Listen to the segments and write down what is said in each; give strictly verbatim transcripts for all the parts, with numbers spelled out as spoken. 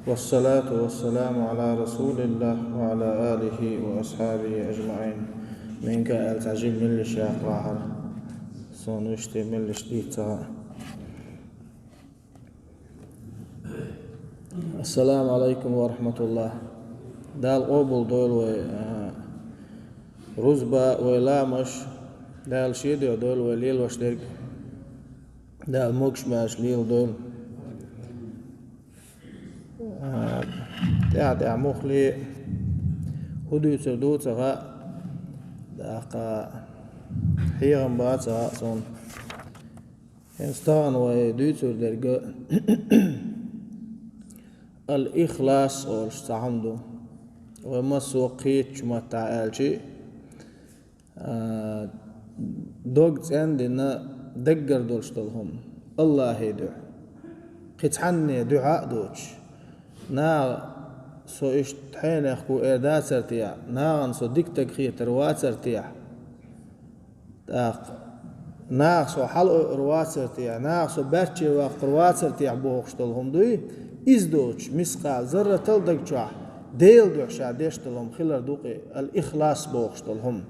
والصلاة والسلام على رسول الله وعلى آله وأصحابه أجمعين. Минка аьлла цхьа жима меллиш яьккха вахара. Сона вуьшта меллиш дийца ца хаьа. Ассаламу Ӏалайкум ва рахьматуллахӀ. Дала къобал дойла вай, а, рузба, вай ламазаш. Дала шен дуьхьа дойла вай лелош дерг. Дала могаш-маьрша леладойла. А, тӀаьхьа-тӀаьхьа муххале хӀун дуьйцур ду ца хаьа, тӀаккха хьехам бац ца хаьа суна. ХӀинца тахана вай дуьйцур дерг ал-ихлас олуш цхьа хӀума ду. Вай массо а кхетачу маттахь аьлча, а, дог цӀена дина даггара долуш долу хӀума, АллахӀан дуьхьа. Кхин цхьанне дуьхьа а доцуш, наха со иштта хьенехку эр дацар техьа, нахана со дика стаг хетар вацар техьа, тӀаккха наха со хьалаойур вацар техьа, наха со баьрчче ваккхар вацар техьа бохуш долу хӀума дуй, иза доцуш, мискъала зарратал даг чохь Делан дуьхьа ша деш долу хӀума хилар ду-кх и, ал-ихлас бохуш долу хӀума.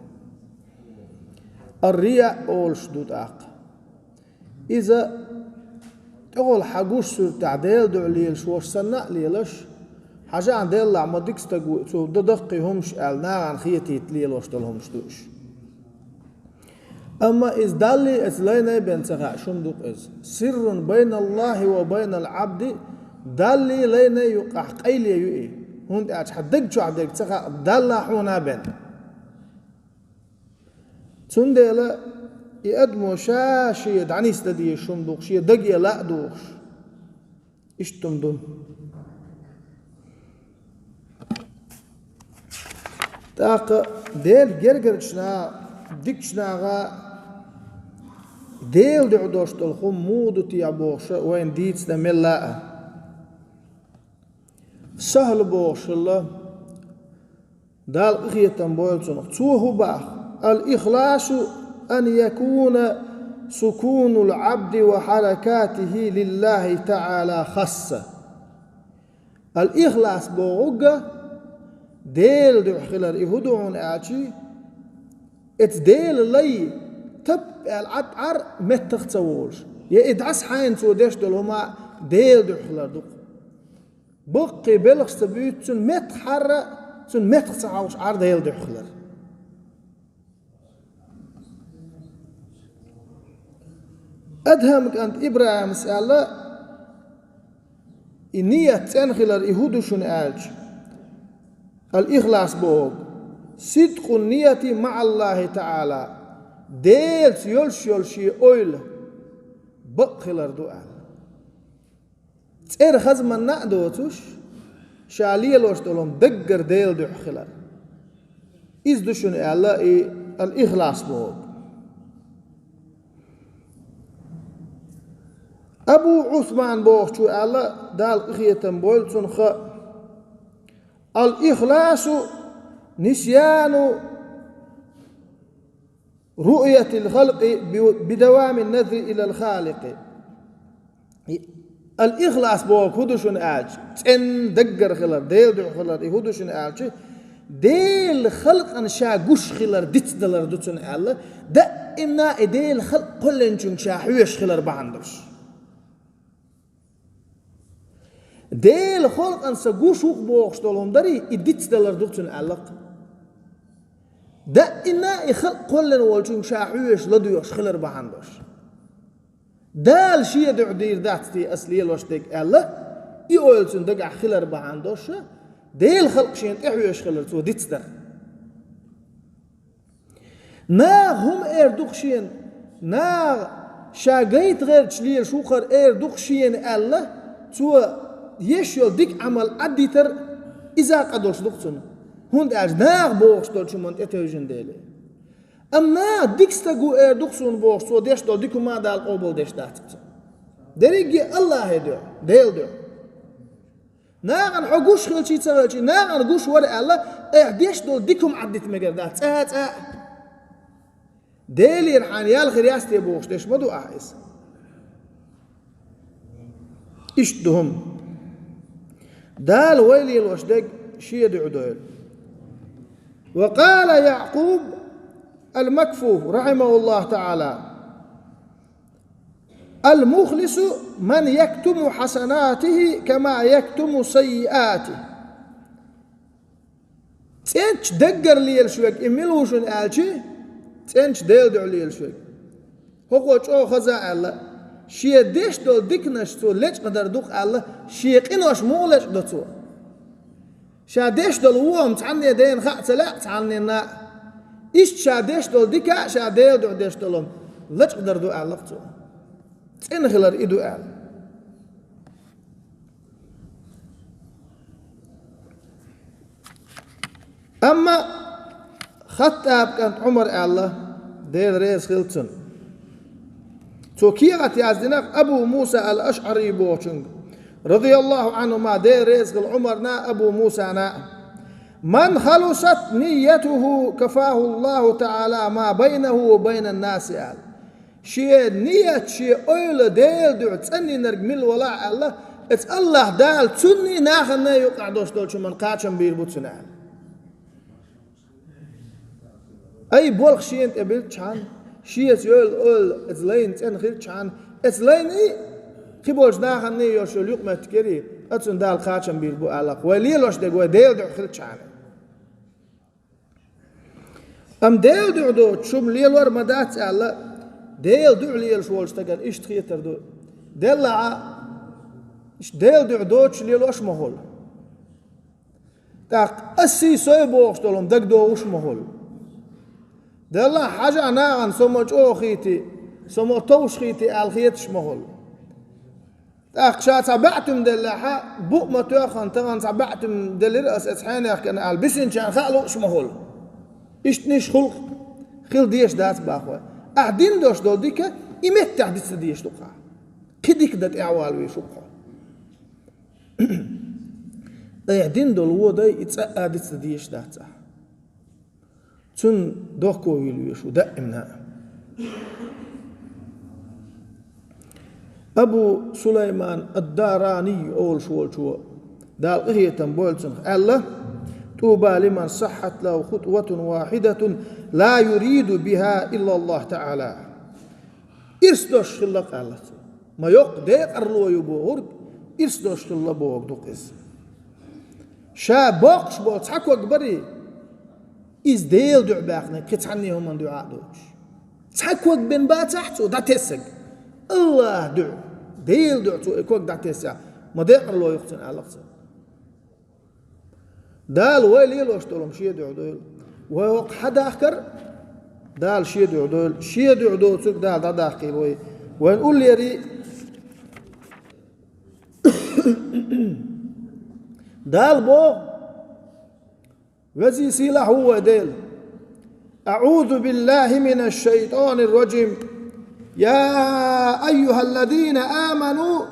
Ар-рияъ олуш ду тӀаккха. Иза тӀехула хьан гуш суьртахь Делан дуьхьа лелаш волуш санна а лелаш, хьажахьа деллахь ма дика стаг ву, цо дан даккхий хӀумаш аьлла, нахана хетийта лелош долу хӀумаш ду уьш. Амма иза Даллий оцу лайнай бен ца хаьа, шуна ду-кх иза. Сиррун байналлахӀи ва байнал Ӏабди, Даллий лайнай юккъахь къайле ю и. ХӀунда аьлча хьан даг чохь дерг ца хаьа Далла хьуна бен. Цундела и адамо ша шен дӀанисдан дезаш хӀума ду-кх, шен даге лаа духуш. Иштта хӀума ду. ТӀаккха Делан гергарчу наха, дикачу наха Делан дуьхьа долуш долу хӀума муха ду техьа бохуш вайна дийцина мел а. СахӀл бохуш хилла, Дала къинхетам бойла цунах. Цо хӀун баха: «Ал-ихласу ан якуна сукунул Ӏабди ва хьаракатихӀи лиллахӀи таӀала хасса». Ал-ихлас бохург Делан дуьхьа хилар и хӀун ду хьуна аьлча, эца Делан лай тап аьлла Ӏад Ӏар меттах ца волуш, я и дӀасахьайна цо деш долу хӀума Делан дуьхьа хилар ду-кх. Баккхий белхаш ца буьйцу цуьнан меттахъхьара, цуьнан меттах ца хьовш Ӏар Делан дуьхьа хилар. Адхьам кӀант ИбрахӀимас аьлла, и ният цӀена хилар и хӀун ду шуна аьлча, ал-ихлас бохург, сидкъун нияти маӀаллахӀи таӀала, Делаца йолуш йолу шен ойла бакъ хилар ду аьлла. ЦӀера хазманна а доцуш, ша лелош долу хӀума даггара Делан дуьхьа хилар. Иза ду шуна аьлла и ал-ихлас бохург. Абу Ӏусман бохучо аьлла, Дала къинхетам бойла цунах: «Ал-ихласу нисьяну руъятил халкъи би-, бидавамин назри илал халикъи». Ал-ихлас бохург хӀун ду шуна аьлча, цӀена даггара хилар, Делан дуьхьа хилар, и хӀун ду шуна аьлча, Делан халкъана ша гуш хилар дицдалар ду цуьнан аьлла, даимна и Делан халкъ кхоьллинчуьнга ша хьоьжуш хилар бахьана долуш. Делан халкъана сан гуш ву-кх бохуш долу хӀума дарий, и дицдалар ду цуьнан аьлла-кх. Даимна и халкъ кхоьллина волчуьнга ша хьоьжуш, ладоьгӀуш хилар бахьана долуш. Дала шен дуьхьа дийр дац те ас лелош дерг аьлла, и ойла цуьнан дагахь хилар бахьана долуш, Делан халкъ шена тӀехьоьжуш хилар цо дицдар. Наха хӀума эр ду-кх шена, наха ша гайта гӀерташ лелаш ву-кх хӀара эр ду-кх шена аьлла, цо еш йолу дика Ӏамал Ӏаддитар иза а къа долуш ду-кх цунна. ХӀунда аьлча наха бохуш долчу хӀуманна тӀетевжина дела. Амма наха дика стаг ву эр ду-кх суна бохуш, цо деш долу дика хӀума а Дала къобалдеш дац-кх цунна. Дерриге а АллахӀе дуьхьа, Делан дуьхьа. Нахана хьо гуш хилчий ца хилчий, нахана гуш вара аьлла, айхьа деш долу дика хӀума Ӏаддита мегар дац, цкъа а, цкъа а. Делера хьайна ял хир яц те бохуш деш ма ду ахьа иза. Иштта ду хӀума. Дала вай лелош дерг шен дуьхьа дойла. وقال يعقوب المكفو رحمه الله تعالى: المخلص من يكتم حسناته كما يكتم سيئاته. ЦӀенача даггара лелаш верг, и мила ву шуна аьлча, цӀенача Делан дуьхьа лелаш верг. ХӀокхо чӀогӀа хаза аьлла, шен деш долу диканаш цо лечкъадар ду-кх аьлла, шен къинош муха лечкъадо цо? Ша деш долу вон-м цхьанне дена хаа ца лаьа цхьанненна а. Иштта ша деш долу дика а, ша Делан дуьхьа деш долу-м лечкъадар ду аьлла-кх цо. ЦӀена хилар и ду аьлла. Амма Хаттаб кӀант Ӏумар аьлла, Дела реза хила цунна. Цо кехат яздина-кх Абу Муса ал-АшӀари бохучуьнга, радияллаху Ӏанхума, Дела реза хила Ӏумарна а, Абу Мусана а: من خلصت نيته كفاه الله تعالى ما بينه وبين الناس, аьлла. Шен ният, шен ойла Делан дуьхьа цӀанйинарг мила валахь аьлла, эца АллахӀ Дала цунний, наханний юкъахь долуш долчу хӀуманна кхачам бийр бу цунна аьлла. Ай, болх шена тӀе билчхьана, шеца йойла ойла эца лайна цӀена хилчхьана, эца лайний, кхиболчу наханний йолуш йолу юкъаметтиг ярий, ткъа цунна Дала кхачам бийр бу аьлла-кх, вай лелош дерг вай Делан дуьхьа хилчхьана. Амма Делан дуьхьа доцуш хӀума лелор ма дац аьлла, Делан дуьхьа лелаш волчу стагана иштта хетар ду. Деллахь, иштта Делан дуьхьа доцуш лелош а ма хуьлу. ТӀаккха ас сий сой бохуш долу-м дагадогӀуш а ма хуьлу. Деллахь, хьажахь нахана со ма чӀогӀа хийти, со ма товш хийти аьлла хеташ а ма хуьлу. ТӀаккха ша цхьа баьӀтим деллехь, букъ ма тоьхна, тахана цхьа баьӀтим делира ас эца хьенех кӀана аьлла, бисинчарна хаа лууш ма хуьлу. Иштта ниш, хӀуллакх хила дезаш дац боху вай. Ахь дина долуш долу дика и меттехь диц дан дезаш ду-кх ахь. Кхин дика дан тӀаьхьавала везаш ву-кх хьо. Айхьа дина долу вон дай и цкъа а диц дан дезаш дац ахь. Цунна дохко вийла везаш ву даимна а. Абу Сулайман ад-Дарани олуш волчо, Дала къинхетам бойла цунах, аьлла: طوبى لمن صحت له خطوة واحدة لا يريد بها إلا الله تعالى. Ирс долуш хилла-кх аьлла цо. Ма йоккха декъарло ю бохург, ирс долуш хилла бохург ду-кх иза. Ша боккхуш болу цхьа ког барий, иза Делан дуьхьа баьккхинарг кхин цхьанне хӀуманна дуьхьа а доцуш. Цхьа ког бен бацахь цо дӀатессарг, АллахӀан дуьхьа, Делан дуьхьа цо и ког дӀатессахь, ма декъарло ю-кх цунна аьлла-кх цо. Дала вай лелош долу-м шен дуьхьа дойла. Вай хӀокху хьадахкар Дала шен дуьхьа дойла. Шен дуьхьа доцург Дала дӀадаккхийла вай. Вайн уллерий Дала боху, везий сийлахь ву вай Дела. أعوذ بالله من الشيطان الرجيم. يا أيها الذين آمنوا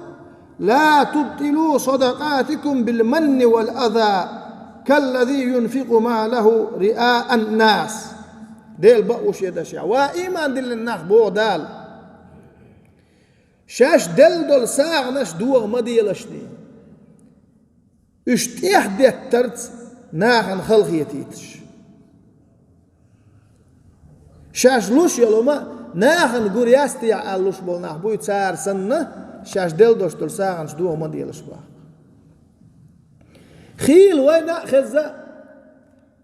لا تبطلوا صدقاتكم بالمن والأذى كالذي ينفق ماله رئاء الناس. Дела бакъ ву шен дашехь. Ва, ийман диллина нах, боху Дала. Шаьш делла долу сагӀанаш догӀа ма делашний. Уьш тӀехдеттарца нахана халахетийташ. Шаьш луш йолу хӀума нахана гур яц техьа аьлла луш болу нах буй, цара санна, шаьш делла долуш долу сагӀанаш догӀа ма делаш боху. Хийла вайна а хезна,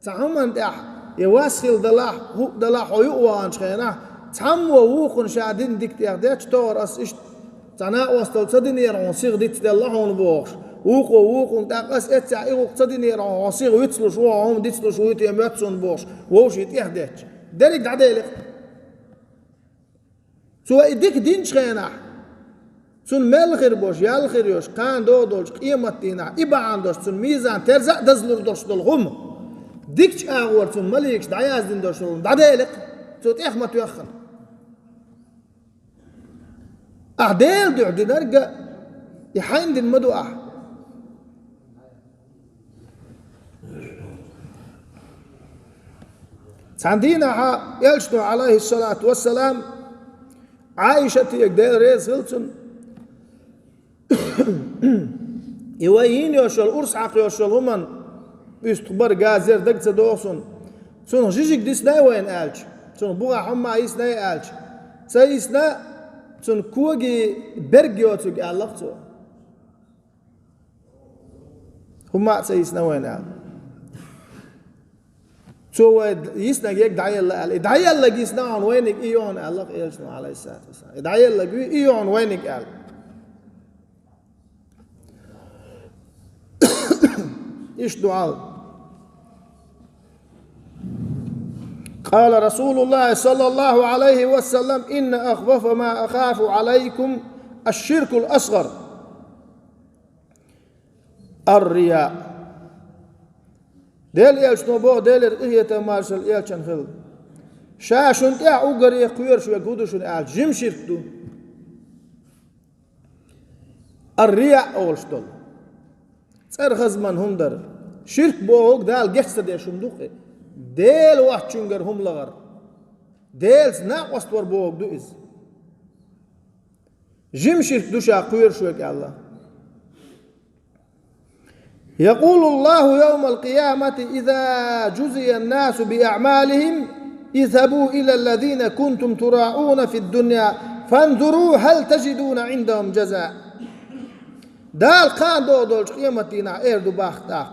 цхьа хӀуманна тӀехь, я вас хила далахь, хӀуъа далахь, хьо юа ваханчу хенахь, цхьаммо вукхунна ша дина дика тӀехдетташ, тохара ас иштта цхьа накъосталла ца динера хьуна, сиха дицделла хьуна бохуш, вукхо вукхунна, тӀаккха ас эццехь и гӀуллакх ца динера хьуна, хьо сиха вицлуш ву, хьо хӀума дицлуш вуй те моьтту суна бохуш, вовшийн тӀехдетташ. Дерриг дӀаделира. Цо и дика динчу хенахь, цунна мел хир болуш, ял хир йолуш, кхана догӀу долчу къематдийнахь и бахьана долуш цунна мизан-терза а дазлур долуш долу хӀума, дикачу агӀор цунна маликаш дӀаяздина долуш долу хӀума дӀаделира, цо тӀех ма тоьххана. Ахь Делан дуьхьа динарг а, и хьайна дина ма ду ахь. Цхьана дийнахьа Элчано, Ӏалайхиссалату вассалам, Ӏайшатега, Дела реза хила цунна, И вай йийна йолуш йолу, урс хьакха йолуш йолу хӀуманна уьстагӀбар, газер даг ца догӀу суна. Цунах жижиг дисинай вайна аьлча, цунах бухахь хӀумма йисинай аьлча, ца йисина, цунна коги берг йоцург аьлла-кх цо. ХӀумма а ца йисина вайна аьлла. Цо вай йиснарг дӀаелла аьлла. И дӀаелларг йисина хьуна вайниг, и ю хьуна аьлла-кх элчано, Ӏалайхиссалату вассалам. И дӀаелларг ю, и ю хьуна вайниг аьлла. Иштта ду хьал. قال رسول الله صلى الله عليه وسلم: إن أخوف ما أخاف عليكم الشرك الأصغر الرياء. Делан элчано боху, Делера къинхетам, маршалла элчанна хилла: ша шуна тӀехь уггаре кхоьруш верг хӀун ду шуна аьлча, жима ширк ду. Ар-рияъ олуш долу. ЦӀарна хаза хӀума дар. Ширк бохург Дала геч ца деш хӀума ду-кх и. Дела воцчуьнгара хӀума лахар. Делаца накъост вар бохург ду иза. Жима ширк ду ша кхоьруш верг аьлла. يقول الله يوم القيامة إذا جزي الناس بأعمالهم: اذهبوا إلى الذين كنتم تراءون في الدنيا فانظروا هل تجدون عندهم جزاء. Дала кхана догӀу долчу къематдийнахь эр ду боху тӀаккха: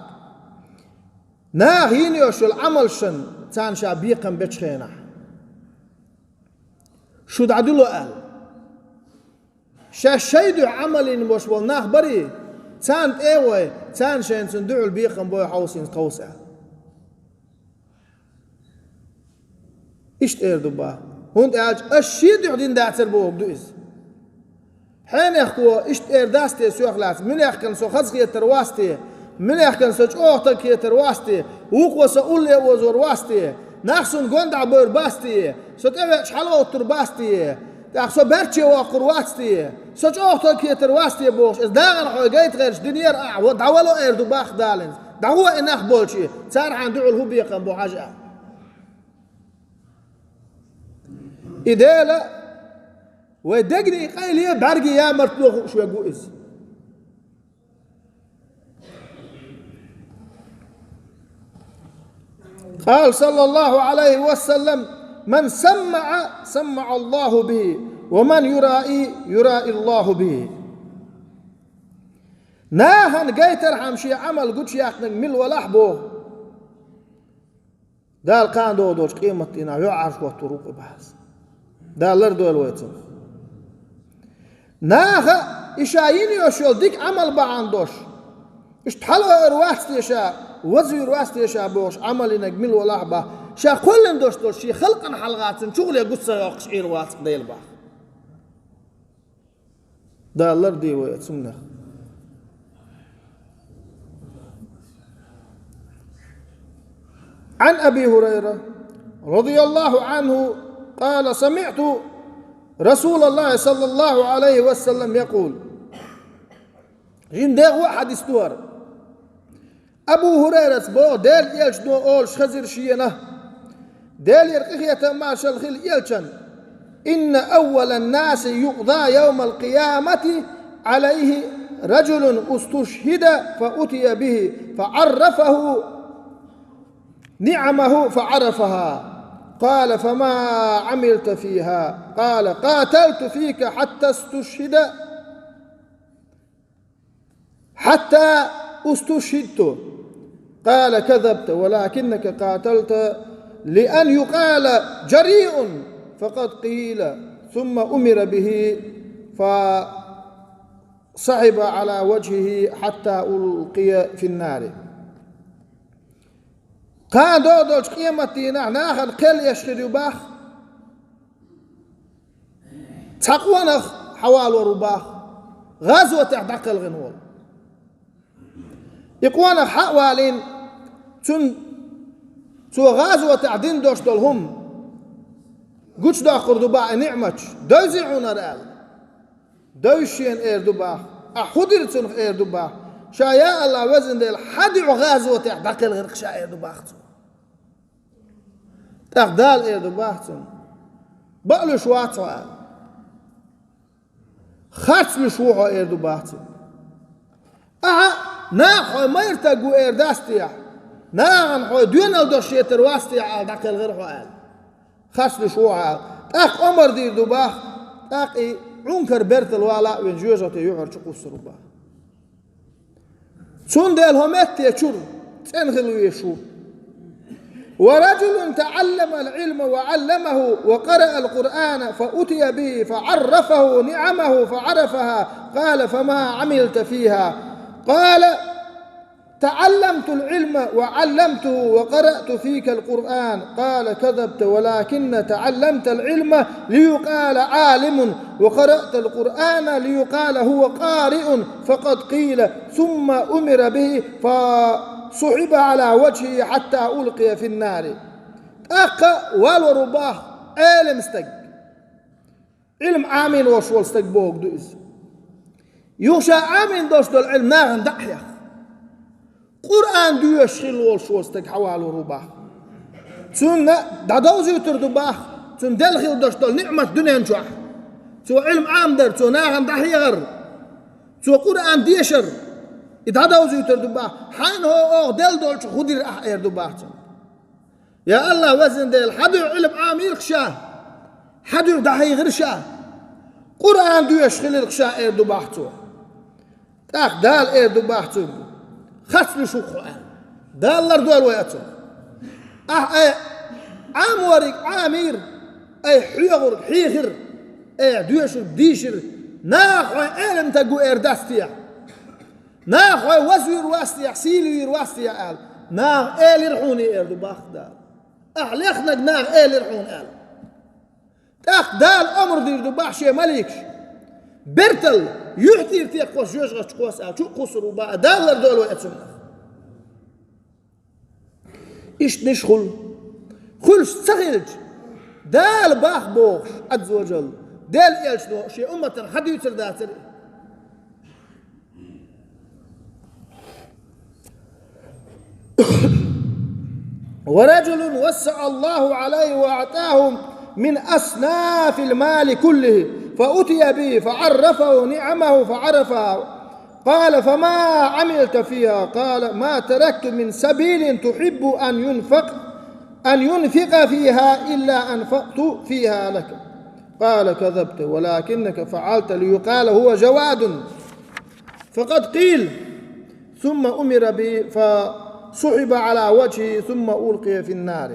наха йина йолуш йолу Ӏамалшна царна ша бекхам бечу хенахь, шу дӀадуьло аьлла. Шаьш шайн дуьхьа Ӏамал йина болуш болу нах барий, царна тӀе а гӀой, царна шайна цунна дуьхьал бекхам бой хьовсийна тховса аьлла. Иштта эр ду боху. ХӀунда аьлча аш шен дуьхьа дина дацара бохург ду иза. Хьенехко иштта эр дац те соьх лаьцна, муьлехкан со хаза хетар вац те, муьлехкан со чӀогӀа стаг хетар вац те, вукхо со улле озор вац те, нах суна гондӀа бевр бац те, со тӀевеача хьалагӀоттур бац те, тӀаккха со баьрчче воккхур вац те, со чӀогӀа стаг хетар вац те бохуш, иза дагӀана хьо гайта гӀерташ динера ахь, дӀавало эр ду боху Дала иза. ДӀагӀо и нах болчу, цара хьан дуьхьал хӀун бекхам бу хьажа аьлла. И Дела вай дегнийн къайле, бӀаьргийн ямартло хууш верг ву иза. قال صلى الله عليه وسلم: من سمع سمع الله به، ومن يرائي يرائي الله به. Нахана гайтархьама шен Ӏамал гучуяьккхинарг мила валахь боху, Дала кхана догӀу долчу къематдийнахь юьхьӀаьржа хӀоттур ву-кх и боху. Дала лардойла вай цунах. Наха и ша йина йолуш йолу дика Ӏамал бахьана долуш, иштта хьалаойур вац те ша, вазвийр вац те ша бохуш Ӏамал йинарг мила валахь боху, ша кхоьллина долуш долу шен халкъана хьалха цунна чухуле гуш ца йоккхуш Ӏийр вац-кх Дела боху. Дала лардойла вай цунах. عن أبي هريرة رضي الله عنه قال: سمعت رسول الله صلى الله عليه وسلم يقول. Жин дегӀо а хьадис ду хӀара. Абу ХӀурайрас боху, Делан элчано олуш хезира шена, Делера къинхетам, маршалла хила элчан: إن أول الناس يقضى يوم القيامة عليه رجل استشهد فأتي به فعرفه نعمه فعرفها. قال: فما عملت فيها؟ قال: قاتلت فيك حتى استشهد حتى استشهدت. قال: كذبت، ولكنك قاتلت لأن يقال جريء، فقد قيل. ثم أمر به فسحب على وجهه حتى ألقي في النار. Кхана догӀу долчу къематдийнахь нахана кхел еш хир ю боху. Цхьа къонах хьавалор ву боху, гӀазотехь дӀакхелхина волу. И къонах хьа а валийна, цунна цо гӀазотехь дина долуш долу хӀума гучудоккхур ду боху и ниӀматаш, девзий хьуна хӀара аьлла. Девзаш шена эр ду боху. Ахь хӀун дира цунах эр ду боху. Ша, я АллахӀ, Везан Дела, хьан дуьхьа гӀазотехь дӀакхелхира-кх ша эр ду боху цо. ТӀаккха Дала эр ду боху цунна: бакъ луьйш вац хьо аьлла. Харц луьйш ву хьо эр ду боху цунна. Ахьа, наха хьо майра стаг ву эр дац техьа? Нахана хьо доьналла дош шетар вац техьа аьлла, дӀакхелхира хьо аьлла. Харцлуьйш ву хьо аьлла. ТӀаккха омра дийр ду бах, тӀаккха и Ӏункар бертал вала а вина жоьжахате юьхьар чу кхуссур ву бах. Цундела хьо метте чура цӀена хила везаш ву. ورجل تعلم العلم وعلمه وقرأ القرآن فأتي به فعرفه نعمه فعرفها قال فما عملت فيها؟ قال تعلمت العلم وعلمته وقرأت فيك القرآن. قال كذبت ولكن تعلمت العلم ليقال عالم وقرأت القرآن ليقال هو قارئ. فقد قيل ثم أمر به فصحب على وجهه حتى ألقي في النار. ТӀаккха валор ву бах Ӏелам стаг. Ӏилма Ӏамийна волуш волу стаг бохург ду иза. Юха ша Ӏамийна долуш долу Ӏилма нахана дӀа а хьеха. Къуръан доьшуш хилла волуш волу стаг хьавалор ву бах. Цунна дӀадовзуьйтур ду бах, цунна делла хилла долуш долу ниъмат дуьнен чохь. Цо Ӏилма Ӏамдар, цо нахана дӀахьехар, цо Къуръан дешар, и дӀадовзуьйтур ду бах. Хьайна хьо оха делла долчух хӀун дира ахь эр ду бах цунна. Я АллахӀ, везан Дела, хьан дуьхьа Ӏилма Ӏамийра ша, хьан дуьхьа дӀахьийхира ша, Къуръан доьшуш хилира ша эр ду бах цо. ТӀаккха Дала эр ду бах цуьнга: харцлуьйш ву хьо аьлла. Дала лардойла вай оцунах. Ахь ай Ӏамориг Ӏамийра, ай хьоьхург хьийхира, ай доьшург дийшира, наха хьо Ӏелам стаг ву эр дац техьа? Наха хьо вазвийр вац техьа, сийлавийр вац техьа аьлла, наха элира хьуна эр ду бах Дала. Ахь лехнарг наха элира хьуна аьлла. ТӀаккха Дала омра дийр ду бах шен маликаш. Бертал, юьхь тӀера текхош жоьжахати чу кхосса аьлла, чу а кхуссур ву бах, Дала лардойла вай оцунах. Иштта ниш хуьлу. Хуьлуш ца хилча, Дала бах бохуш, Ӏазза ва Жалла, Делан элчано шен умматана хьан дуьйцур дацара? ورجل وسع الله عليه وأعطاه من أصناف المال كله فأتي به فعرفه نعمه فعرفها قال فما عملت فيها؟ قال ما تركت من سبيل تحب أن ينفق أن ينفق فيها إلا أنفقت فيها لك. قال كذبت ولكنك فعلت ليقال هو جواد. فقد قيل ثم أمر به فصحب على وجهه ثم ألقي في النار.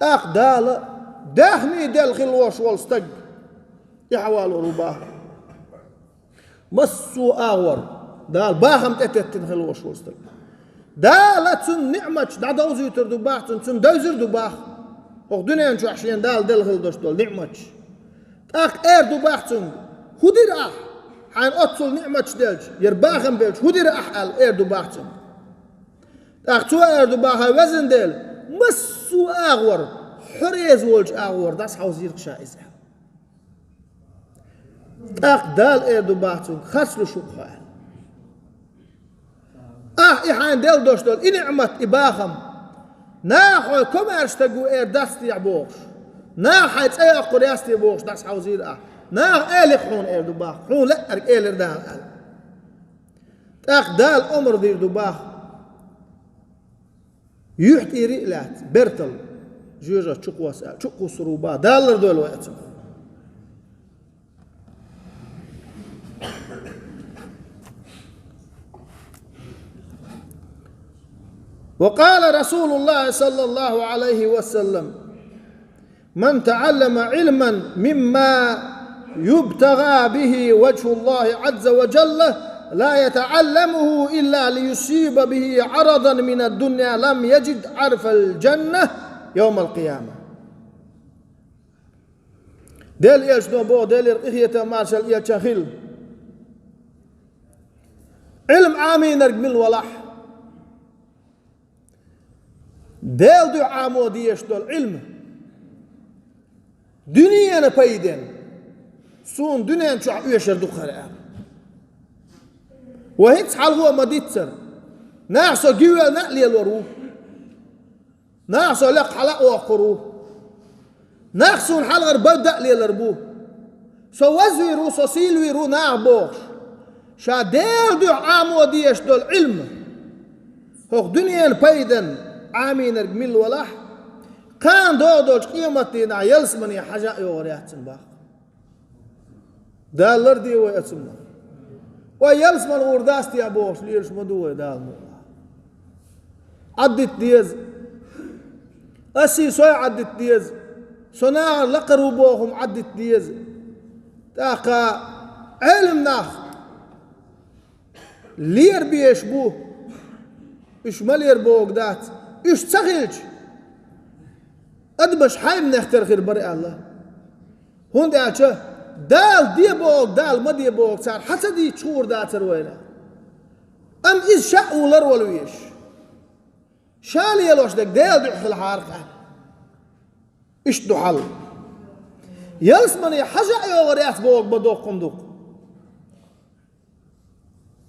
ТӀаккха Дала даьхни делла хилла волуш волу стаг тӀаьхьавалор ву бах. Массо а агӀор Дала бахам тӀететтина хилла волуш волу стаг. Дала цунна ниъматаш дӀадовзуьйтур ду бах цунна, цунна девзар ду бах хӀокху дуьнен чохь шена Дала делла хилла долуш долу ниъматаш. ТӀаккха эр ду бах цуьнга: «ХӀун дира ахь? Хьайна оццул ниъматаш делча, яра бахам белча, хӀун дира ахь?» аьлла, эр ду бах цуьнга. ТӀаккха цо эр ду бах: «Хьай везан Дела, массо а агӀор, хьо реза волчу агӀор дӀасахьовзийра ша иза», аьлла. ТӀаккха Дала эр ду бах цуьнга: «Харцлуьйш ву хьо», аьлла. Ахь и хьайна делла долуш долу и ниъмат, и бахам, наха хьо комаьрша стаг ву эр дац техьа бохуш, наха хьайн цӀе йоккхур яц техьа бохуш дӀасахьовзийра ахь. Наха элира хьуна эр ду бах, хьуна лаьарг элира Дала аьлла. ТӀаккха Дала омра дийр ду бах. Юьхь тӀера а лаьцна, бертал, жоьжахати чу кхосса аьлла, чу а кхуссур ву бах, Дала лардойла вай оцунах. وقال رسول الله صلى الله عليه وسلم: من تعلم علما مما يبتغى به وجه الله عز وجل لا يتعلمه إلا ليصيب به عرضا من الدنيا لم يجد عرف الجنة يوم القيامة. Делан элчано боху, Делера къинхетам, маршалла элчанна хуьлда: Ӏилма Ӏамийнарг мила валахь, Делан дуьхьа Ӏамо дезаш долу Ӏилма дуьненан пайденна, суна дуьнен чохь оьшур ду-кх хӀара аьлла. Ва хӀинца хьалха а ма-диццара, наха со гивелла а лелор ву, наха со лекха хьала а воккхур ву, нах суна хьалхара бовда а лелар бу, со вазвийр ву, со сийлавийр ву наха бохуш. Ша Делан дуьхьа Ӏамо дезаш долу Ӏилма, хӀокху дуьненан пайдана Ӏамийнарг мила валахь, кхана догӀу долчу къематдийнахь ялсамане хьажа а йогӀур яц цунна боху. Дала ларде вай оцунах. Вай ялсамане гӀур дац те бохуш лелаш ма ду вай Дала мукъ лахь. Ӏаддита деза. Асий сой Ӏаддита деза. Со нахана лакхара ву боху хӀума Ӏаддита деза. ТӀаккха Ӏелам нах лерабеш бу. Уьш ма лерабогу дац. Уьш ца хилча, адамаш хьайманех тера хир бара аьлла. ХӀунда аьлча Дала де боху, Дала ма де боху, цара хьан ца дийцча хуур дацара вайна. Амма иза ша а ву ларвала везаш. Ша лелош дерг Делан дуьхьа хилахьара кхаьна. Иштта ду хьал. Ялсамане хьажа а йогӀур яц боху ма доккхун дукха.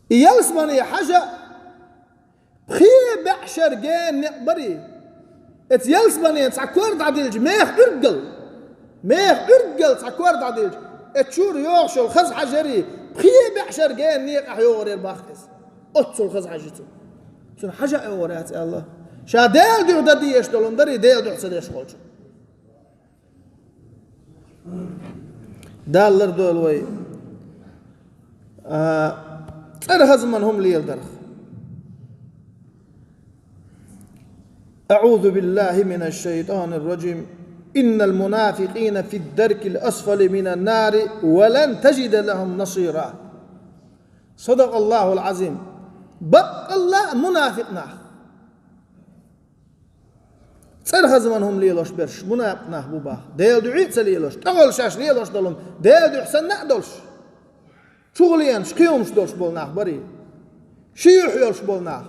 И ялсамане хьажа пхе баьӀ шара гена некъ барий. Эца ялсаманен цхьа кор дӀадилча меха Ӏуьрггал. Меха Ӏуьрггал цхьа кор дӀадилча, эца чуьра йогӀуш йолу хаза хьажарий, пхе баьӀ шара гена некъахь йогӀур яра боху иза. Оццул хаза хьажа цунна. Цунна хьажа а йогӀур яц аьлла. Ша Делан дуьхьа дан дезаш долу хӀума дарий, Делан дуьхьа ца деш волчу. Дала лардойла вай. А, цӀера хазман хӀума леладарх. أعوذ بالله من الشيطان الرجيم. إن المنافقين في الدرك الأسفل من النار ولن تجد لهم نصيرا. صدق الله العظيم. Баккъалла а мунафикъ нах. ЦӀера хазман хӀума лелош берш мунафикъ нах бу боху. Делан дуьхьа а ца лелош, тӀехула шаьш лелош долу хӀума Делан дуьхьа санна а долуш, чухуленаш, кхин хӀумнаш долуш болу нах барий. Ши юьхь йолуш болу нах.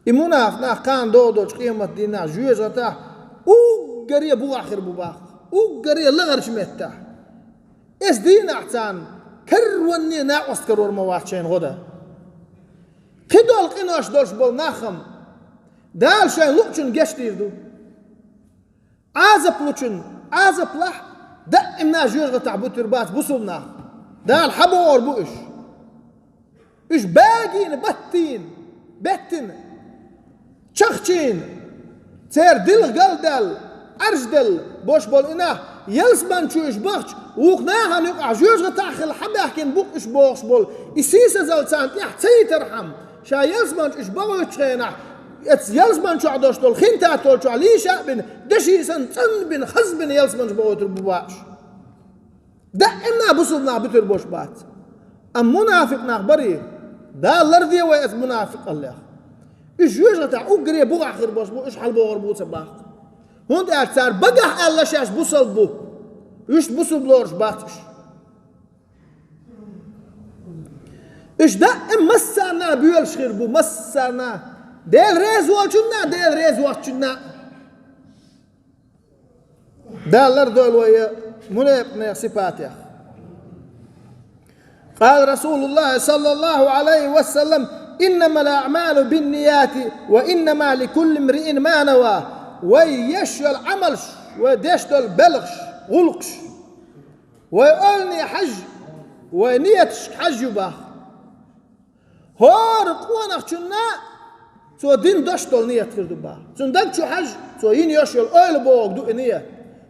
И мунафикъ нах кхана догӀу долчу къематдийнахь жоьжахатахь уггаре бухахь хир бу боху. Уггаре лахарчу меттехь. Эцу дийнахь царна карванне накъост карор ма вац шайна гӀо дан. Кхидолу къинош долуш болу нах-м Дала шайн луъучунна гечдийр ду. Ӏазап лучунна Ӏазап лахь, даимна жоьжахатахь бутур бац бусулба нах. Дала хьан бохур бу уьш? Уьш багийна баттийна, беттина, чахчийна, церан дилха галдаьлла, Ӏаржделла бош болу и нах, ялсаман чу уьш бахча, вукху нахана юкъахь жоьжахатахь хилла хьан баьхкина бу-кх уьш бохуш болу, и сийсазалла царна тӀехь ца йитархьама, ша ялсаман чу уьш бахуьйтучу хенахь, эца ялсаман чохь долуш долу хин таттол чохь лийша а бина, деши санна цӀанбина, хазбина ялсаман чу бахуьйтур бу боху уьш. Даимна бусулба нах бутур бош бац. Амма мунафикъ нах барий, Дала ларде вай эца мунафикъаллех. Уьш жоьжахатахь уггаре бухахь хир бош бу, уьш хьалабогӀур бу ца боху. ХӀунда аьлча цара багахь аьлла шаьш бусалба бу. Уьш бусалба лоруш бац уьш. Уьш даим массарна боьлуш хир бу, массарна. Дела реза волчунна, Дела реза воцчунна. Дала лардойла вай мунафикъ нехан сипатех. قال رسول الله صلى الله عليه وسلم: إنما الأعمال بالنيات وإنما لكل امرئ ما نوى. Вай еш йолу Ӏамалш, вай деш долу белхаш, гӀуллакхаш, вай ойлане хьажа, вай нияташка хьажа ю боху. ХӀора къонахчунна цо дина дош долу ният хир ду боху. Цуьнан даг чу хьажа, цо йина йеш йолу ойла богӀу ду и ният.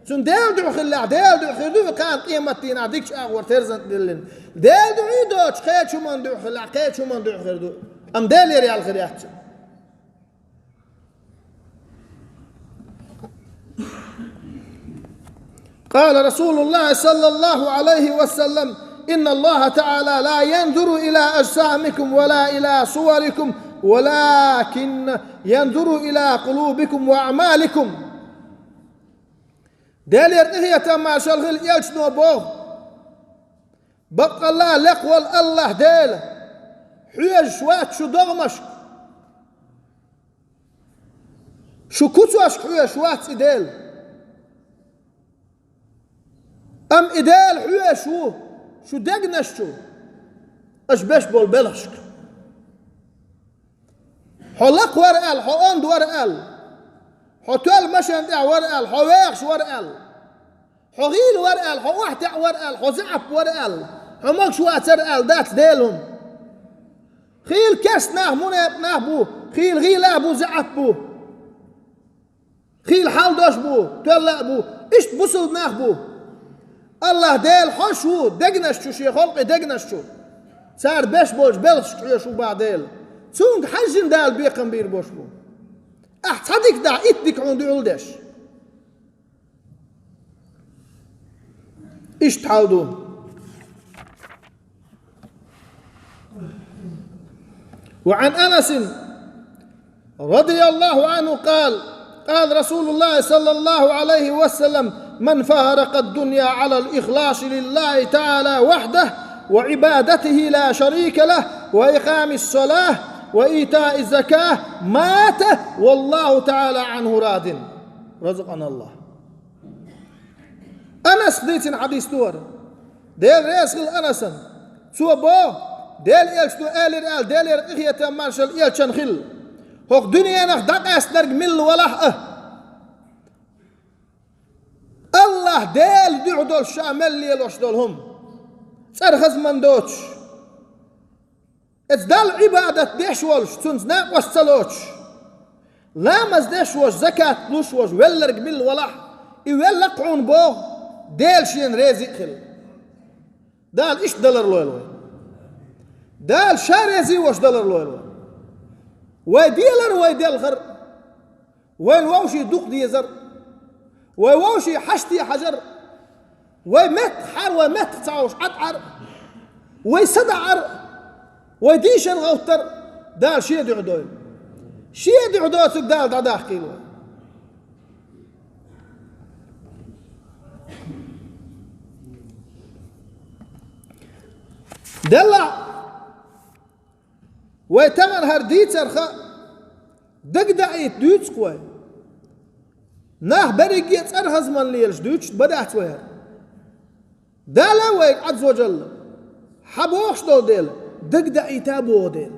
Цуьнан Делан дуьхьа хиллехь, Делан дуьхьа хир ду и кхана къематдийнахь дикачу агӀор терзан диллина. Делан дуьхьа а доцуш, кхечу хӀуманна дуьхьа хиллехь, кхечу хӀуманна дуьхьа хир ду. Амма Делера ял хир яц цуьнан. قال رسول الله صلى الله عليه وسلم: إن الله تعالى لا ينظر إلى أجسامكم ولا إلى صوركم ولكن ينظر إلى قلوبكم وأعمالكم. Делера къинхетам, маршалла хуьлда, элчано боху: баккъалла лекха волу АллахӀ Дела хьоьжуш вац шу догӀмашка. Шу куцашка хьоьжуш вац и Дела. Амма и Дела хьоьжуш ву шу дегнаш чу, аша беш болу белхашка. Хьо лакха вара аьлла, хьо онда вара аьлла, хьо тоьлла машен тӀехь вара аьлла, хьо вехаш вара аьлла, хьо гӀийла вара аьлла, хьо охьатаьӀа вара аьлла, хьо заьӀап вара аьлла, Хьо могуш вацара аьлла дац Делан хӀума. Хийла керста нах, мунепа нах бу, хийла гӀийла бу, заьӀап бу. Хийла хьал дош бу, тоьлла а бу, иштта бусалба нах бу. АллахӀ Дела хьоьжуш ву дегнаш чу, шен халкъан дегнаш чу. Цара беш болчу белхашка хьоьжуш ву бах Дела. Цуьнга хьаьжжина Дала бекхам бийр болуш бу. Ахь цхьа дика дахь, итт дика хьуна дуьхьал деш. Иштта хьал ду. وعن أنس رضي الله عنه قال: قال رسول الله صلى الله عليه وسلم: من فارق الدنيا على الإخلاص لله تعالى وحده وعبادته لا شريك له وإقام الصلاة وإيتاء الزكاة مات والله تعالى عنه راض. رزقنا الله. Анас дийцина хьадис ду хӀара. Дела реза хила Анасана. Цо боху, Делан элчано элира аьлла, Делера къинхетам, маршалла элчанна хила: «ХӀокху дуьненах дӀакъаьстинарг милла валахь а, АллахӀ Делан дуьхьа долуш ша мел лелош долу хӀума, цӀера хазман доцуш, оцу Далла Ӏибадат деш волуш, Цуьнца накъост ца лоцуш, ламаз деш волуш, закат луш волуш велларг милла валахь, и велла-кх хьуна боху, Дела Шена реза а хила». Дала иштта далар лойла вай. Дала Ша реза а волуш далар лойла вай. Вай делар, вай делхар, вайна вовшийн дукха дезар, вай вовшийн хьаште хьажар, вай меттахъхьар, вай меттах ца хьовш Ӏад Ӏар, вай са даӀар, вай дийшар гӀовттар Дала Шен дуьхьа дойла. Шен дуьхьа доцург Дала дӀадаккхийла вай. Деллахь, вай тахана хӀара дийцарх дагадаийта дуьйцу-кх вай. Нах берриге а цӀера хазманна лелаш дуьйцуш бан дац вай хӀара. Дала вайга Ӏазза ва Джалла хьан бохуш долу дела, дагадаийта а боху дела.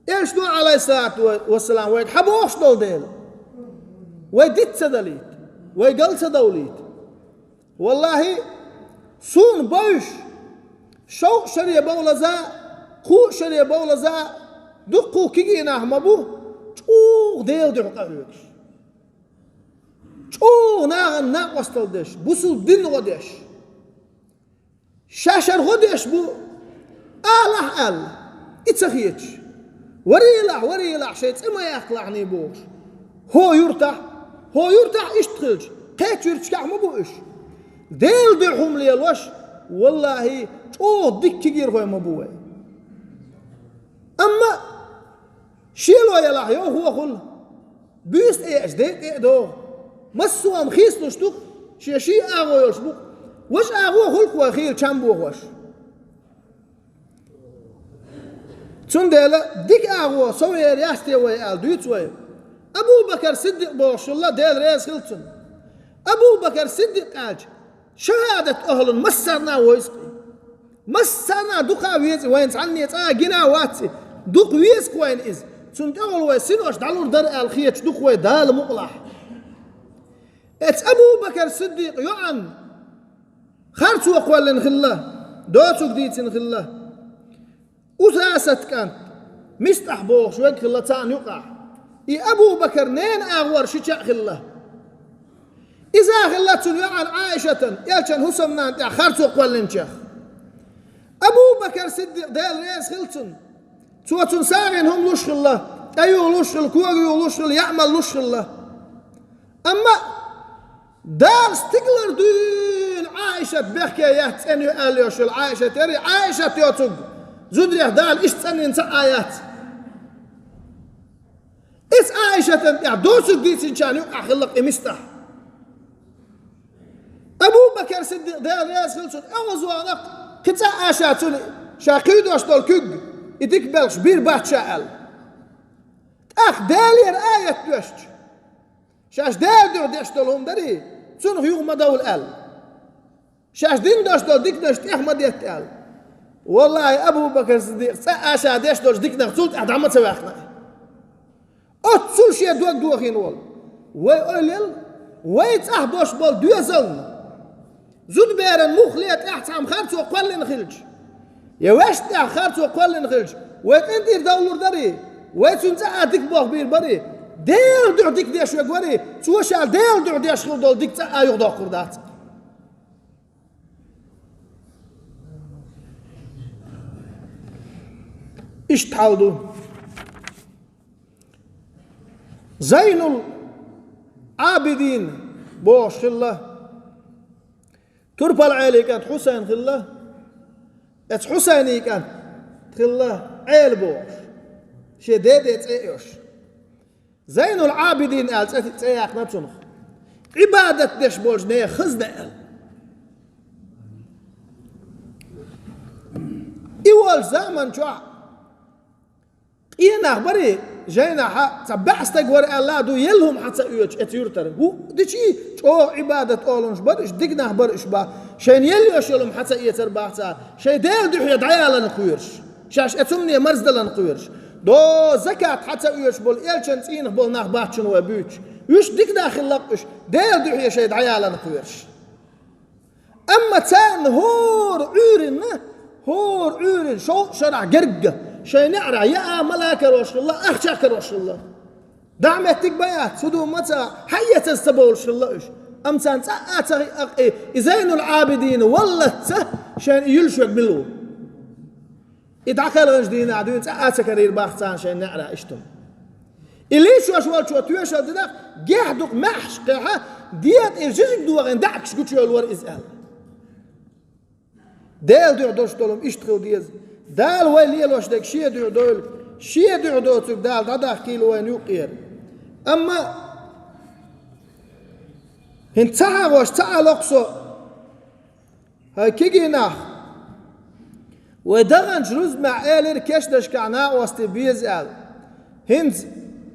Элчано, Ӏалайхиссалату вассалам, вайга хьан бохуш долу дела, вай диц ца далийта, вай гал ца довлийта. ВаллахӀи, суна бовзуш, шовзткъа шаре бовлаза а, кхузткъа шаре бовлаза а, дуккха а кегий нах ма бу, чӀогӀа Делан дуьхьа къахьоьгуш, чӀогӀа нахана накъосталла деш, бусалба динна гӀо деш. Шаьш хӀара гӀо деш бу, алахь аьлла, и ца хеташ. Варийлахь, варийлахь, шайн цӀе ма яккхалахьний бохуш. ХӀокху юьртахь, хӀокху юьртахь иштта хилча, кхечу юьрташкахь ма бу уьш. Делан дуьхьа хӀума лелош, валлахӀи, чӀогӀа дика кегийрхой ма бу вай. Амма шело ялахь йовхо а хуьлу, буьйса тӀе еача ден тӀе а догӀу. Массо а хийцалуш ду-кх, шен ший агӀо йолуш бу-кх. Важа агӀо хуьлу-кх вай хийла чам бохош. Цундела дика агӀо совъяр яц те вай аьлла дуьйцу вай. Абу-Бакар Сиддикъ бохуш хилла, Дела реза хила цунна. Абу-Бакар Сиддикъ аьлча, шахӀадат ахӀлун массарна а ву иза-кх. Массарна а дукха а веза и, вайна цхьанне цкъа а гина а вац и, дукха веза-кх вайна иза. Цунна тӀехула вай синош дӀалур дара аьлла хеташ ду-кх вай Дала мукъалахь. Оцу Абу-Бакар Сиддикъан йоӀан харцо кхоьллина хилла, доцург дийцина хилла. Усасат кӀант, МистӀахь бохуш верг хилла царна юкъахь. И Абу-Бакар ненан агӀор шича а хилла. Иза а хилла цуьнан йоӀан Ӏайшатан, элчан хӀусамнана тӀехь харцо кхоьллинчех. Абу-Бакар Сиддикъ, Дела реза хила цунна. Цо цунна сагӀина хӀума луш хилла, тӀеюхалуш хилла, когаюхалуш хилла, яа мала луш хилла. Амма Дала стигалара дуьйна Ӏайшат бехке яц цӀена ю аьлла йолуш йолу Ӏайшат яра, Ӏайшат йоцург зударех Дала иштта цӀанйина цхьа а яц. Иза Ӏайшатан тӀехь доцург дийцинчарна юкъахь хилла-кх и МистӀахь. Абу-Бакар Сиддикъ, Дела реза хила цунна, эгӀазвахана-кх кхин цхьа а ша цунна, ша кхуьйдош долу куьг, и дика белхаш бийр бац ша аьлла. ТӀаккха Делера аят доьшча, шаьш Делан дуьхьа деш долу хӀума дарий, цунах юха ма довла аьлла. Шаьш дина долуш долу диканаш тӀех ма детта аьлла. Валлахьи, Абу-Бакар Сиддикъа цкъа а ша деш долчу диканах цул тӀаьхьа дӀа ма ца ваьккхина. Оццул шен дог дохийна волу. Вай ойла елла, вай цӀахь бош болу доьзална, Зудаберан мух ле тӀехь цхьа харцо кхоьллина хилча, я вешта тӀехь харцо кхоьллина хилча, вай къинтӀера довлур дарий, вай цуьнан цӀа а дика болх бийр барий, Делан дуьхьа дика деш верг варий, цо ша Делан дуьхьа деш хилла долу дика цӀа а юхадоккхур дац. Иштта хьал ду. Зайнул Ӏабидин бохуш хилла. Турпал Ӏелин кӀант Хьусайн хилла. Эцу Хьусайнин кӀант хилла Ӏела бохуш. Шен деде цӀе а йолуш. Зайнул Ӏабидин аьлла цӀе, цӀе яьккхина цунах. Ӏибадат деш болчу нехан хаза аьлла. И волчу заман чохь къен нах барий, жайнахьа цхьа баьӀ стаг вара аьлла а ду, елла хӀума хьан ца оьцуш эцу юьртара. ХӀуъа дичий, чӀогӀа Ӏибадат олуш бара уьш, дика нах бара уьш бах. Шайна елла йолуш йолу хӀума хьан ца эцар бах цара, шайн Делан дуьхье дӀаяларна кхоьруш. Шаьш эцу хӀумане марздаларна кхоьруш. До закат хьан ца оьцуш болу элчан цӀийнах болу нах бац шуна вай буьйцуш. Уьш дика нах хилла-кх уьш, Делан дуьхье шайн дӀаяларна кхоьруш. Амма царна хӀора Ӏуьйранна, хӀора Ӏуьйранна шовзткъа шарахь герга, шайн неӀарехь я а мала карош хилла, ахча а карош хилла. ДӀа меттиг бан яц, хӀун ду ма ца, хьаэцаза ца бовлуш хилла уьш. Амма царна цкъа а ца хиъна, и, и Зайнул Ӏабидин валлалц шайна и юьллуш верг мила ву. И дӀакхелхинчу дийнахь дуьйна цкъа а ца карийра бах царна шайн неӀарехь иштта. И лийчош волчо тоьшалла динарх, гехь дукха маьхьаш кхехьа, декъе жижиг дохийна даьӀахкаш гучуйовлура иза аьлла. Делан дуьхьа долуш долу хӀума иштта хила деза. Дала вай лелош дерг шен дуьхьа дойла, шен дуьхьа доцург Дала дӀадахкийла вайна юккъера. Амма хӀинца ца хьахош ца Ӏа локху со, хӀай кегий нах, вай даханчу рузбанехь элира кешнашкахь накъостий беза аьлла. ХӀинца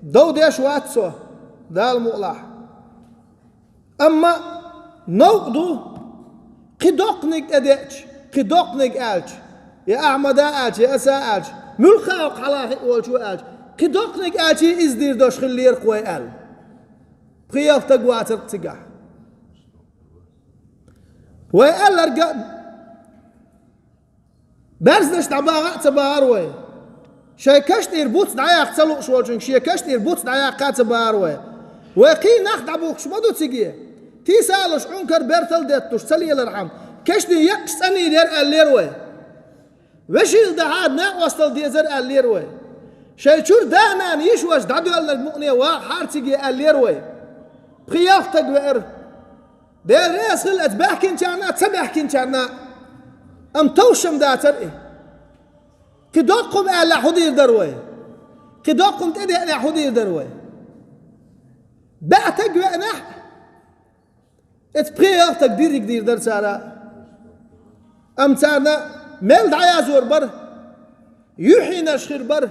дов деш вац со, Дала мукъалахь. Амма новкъа ду, кхин доккханиг тӀедеъча, кхин доккханиг аьлча, я Ахьмада аьлча, я аса аьлча, муьлхха а хьалха хиъна волчо аьлча, кхин доккханиг аьлчий иза дийр долуш хиллера-кх вай аьлла. Пхи-ялх стаг вацара-кх цигахь. Вай аьлларг а, берзанаш дӀабаха а ца бахара вай. Шайн каштӀера буц дӀаяккха ца лууш волчуьнга шен каштӀера буц дӀаяккха а ца бахара вай. Вай кхин нах дӀабухкуш ма ду циге. Тийсалуш Ӏункар бертал детталуш ца лелархьама, кешнийн еккъаш цӀанйийр яра аьллера вай. Вешийла дахьа накъосталла дезара аьллера вай. Шайн чуьра да-нана йиша-ваша дӀадоьлларг мукъане вахахьара циге аьллера вай. Пхи-ялх стаг веара. Дела реза хила эцу баьхкинчарна а, ца баьхкинчарна а. Амма товш-м дацара и. Кхин доккха хӀума аьллехь хӀун дийр дара вай? Кхин доккха хӀума тӀедеънехь хӀун дийр дара вай? БаьӀ стаг веънехь, эцу пхи-ялх стаг дирриг дийр дара цара. Амма царна мел дӀаязор бара, юьхьӀийнарш хир бара,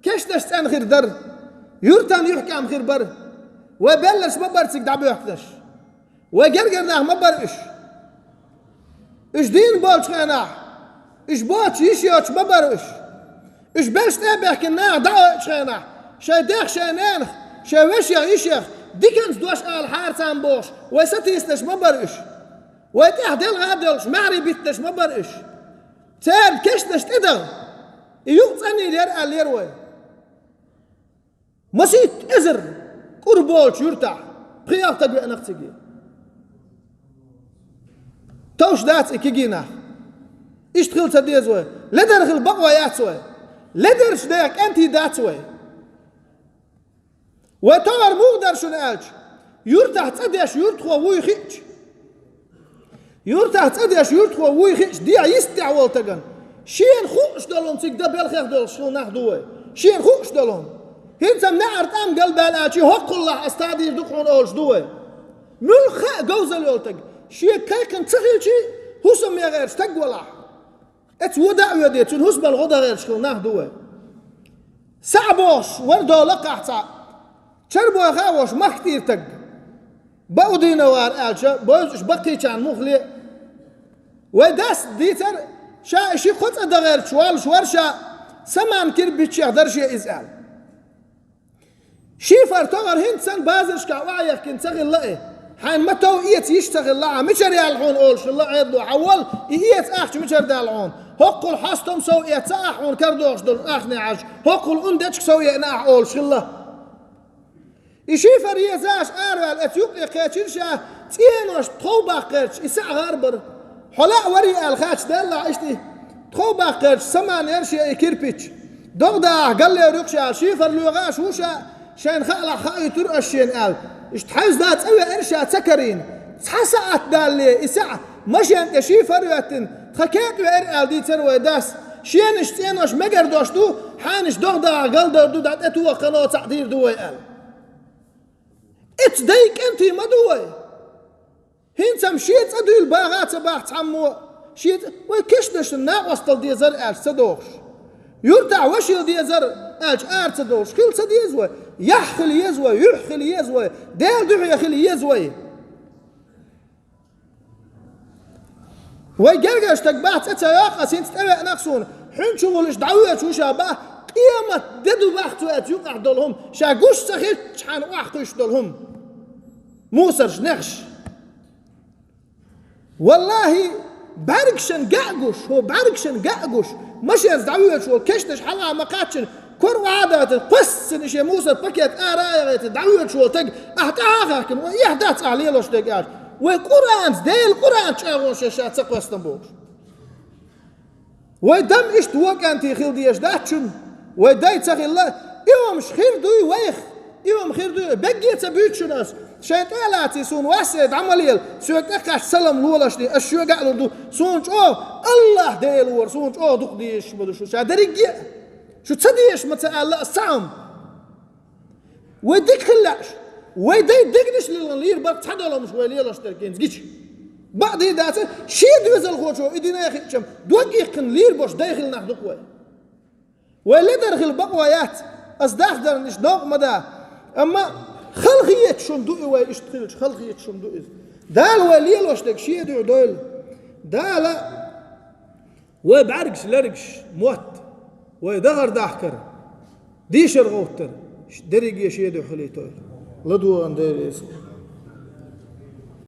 кешнаш цӀена хир дара, юьртан юьхькӀам хир бара. Вай белларш ма бара цига дӀабоьхкинарш. Вай гергара нах ма бара уьш. Уьш дийна болчу хенахь, уьш боцуш йиш йоцуш ма бара уьш. Уьш белш тӀе а баьхкина наха дӀаоьцучу хенахь, шайн дех, шайн ненах, шайн вешех, йишех диканца дош алахьара царна бохуш, вай сатийсинарш ма бара уьш. Вай тӀехь делха а девллаш, маьхьарий биттинарш ма бара уьш. Церан кешнаш тӀедаха, и юкъ цӀанйийр яра аьллера вай. Масийтта эзар кӀур болчу юьртахь пхи-ялх стаг веана-кх циге. Товш дац и кегий нах. Иштта хила ца деза вай. Ледара хила бакъо яц вай. Ледарчу нехан кӀентий дац вай. Вай товар муха дара шуна аьлча, юьртахь цӀа деш юьртахо вуй хиъча, юьртахь цӀа деш юьртахо вуй хиъча, дехьа йистехь волу стагана шена хууш долу хӀума цига дан белхех долуш хилла нах ду вай. Шена хууш долу хӀума. ХӀинца-м неӀар тӀам галбаьлла аьлча, хӀокхуллахь ас тадийр ду-кх хьуна олуш ду вай. Муьлхха а говзалла йолу стаг, шен кхайкхина ца хилчий, хӀусамех гӀерташ стаг валахь, эцу вода а воьдий, цуьнан хӀусамал гӀо дан гӀерташ хилла нах ду вай. СаьӀ бохуш вара долу лакхахь цхьаъ. Чарбойха а волуш махка тӀера стаг. Баудиновар аьлча, бевзаш баккхийчарна муххале а. Вай дас дийцар, ша и ши-кхо цӀа дан гӀерташ воллуш вара ша, саман кирбиччех дара шен иза аьлла. Шифер товар хӀинца санна базаршкахь охьаехкина ца хилла и. Хьайна ма тов эца йиш ца хилла, хьан мичара яьлла хьуна олуш хилла Ӏедало, хьан вала, и эца ахча мичара даьлла хьуна? ХӀоккхул хьостам сов эца ахь хьуна карадохуш долу ахне Ӏаш, хӀоккхул ун дечиг сов еана ахь олуш хилла. И шифер езаш араваьлла эца юккъе кхечира ша, цӀенош тхов баккхарча, и саӀ гӀар бара. Хьо лаьа варий аьлла хаьтташ делла иштта и. Тхов баккхарча саман яра шен и кирпич. ДогӀа дахьа галлера юкъа ша аьлла, шифер лоьгӀаш ву ша, шайна хаалахь хаийтур аш шена аьлла. Иштта хьаьвзда цӀа веара ша ца карийна. Цхьа саӀат далле и саӀ машен тӀе шифер а йоьттина, тхан кепа веара аьлла дийцара вай дас. Шенаш цӀенош мегар дош ду, хьанаш догӀа дахьа галдар ду, дӀа тӀе тоха кхано цхьаъ дийр ду вай аьлла. Эцу дай кӀентий ма ду вай. ХӀинца-м шен цӀа дуьйла багӀа а ца бахьа цхьаммо, шен цӀа, вай кешнашна накъостал дезар аьлча ца дохуш. Юртахь вашил дезар аьлча ара ца дохуш. Хила ца деза вай. Яхь хила еза вай, юьхь хила еза вай, Делан дуьхье хила еза вай. Вай гергара стаг бац, цӀе ца йоккху ас, хӀинца тӀевеана-кх суна. Хьуьнчу гӀулиш дӀавоьдуш ву ша бац, къемат де ду бац цу эца юкъахь долу хӀума, ша гуш ца хилчхьана охьакхуьйсуш долу хӀума. Мусарш, нехаш. Валлахи, бӀаьргашна ган а гуш, хӀо бӀаьргашна ган а гуш, машенца дӀавоьдуш волу кешнаш хьала ма кхаччина, кора охьа а датина, кхоьссина шен мусар пакет ара а яхийтина, дӀавоьдуш волу стаг, ахь тӀаьхьа а хаьттина, вай, эхь дац ахь лелош дерг аьлла. Вай Къуръанца, Делан Къуръанца чӀагӀо шен ша ца кхоьссина бохуш. Вай дам иштта вон кӀентий хила дезаш дац шуна. Вай дай ца хилла, и хӀумаш хир дуй вайх, и хӀума хир дуй, бегге ца буьйцу шуна ас. Шайн тӀе а лаций, суна вассий, дӀа ма лела, соьга тӀекхачча салам лолаш де, ас шуьга а лур ду, суна чӀогӀа АллахӀ Дела вара, суна чӀогӀа дукха дезаш ма ду шу, ша дерриге а. Шу ца дезаш ма ца аьлла ас цхьа хӀума. Вай дика хила лаьаш, вай дай дегнаш лилгӀан лийр бара цхьа долу хӀумаш вай лелош дерг хӀинца гича. Бакъ дийр дацара, шен доьзалхочо и дина а хиъча-м, дог иккхина лийр болуш дай хила нах ду-кх вай. Вай ледар хила бакъо яц, ас дахдарна иштта новкъа ма да. Амма халахеташ хӀума ду и вай, иштта хилча, халахеташ хӀума ду иза. Дала вай лелош дерг шен дуьхьа дойла. Дала вай бӀаьргаш, лергаш, мотт, вай дахар дахкар, дийшар гӀовттар, дерриге шен дуьхьа хилийтойла. ЛадогӀан Дела иза.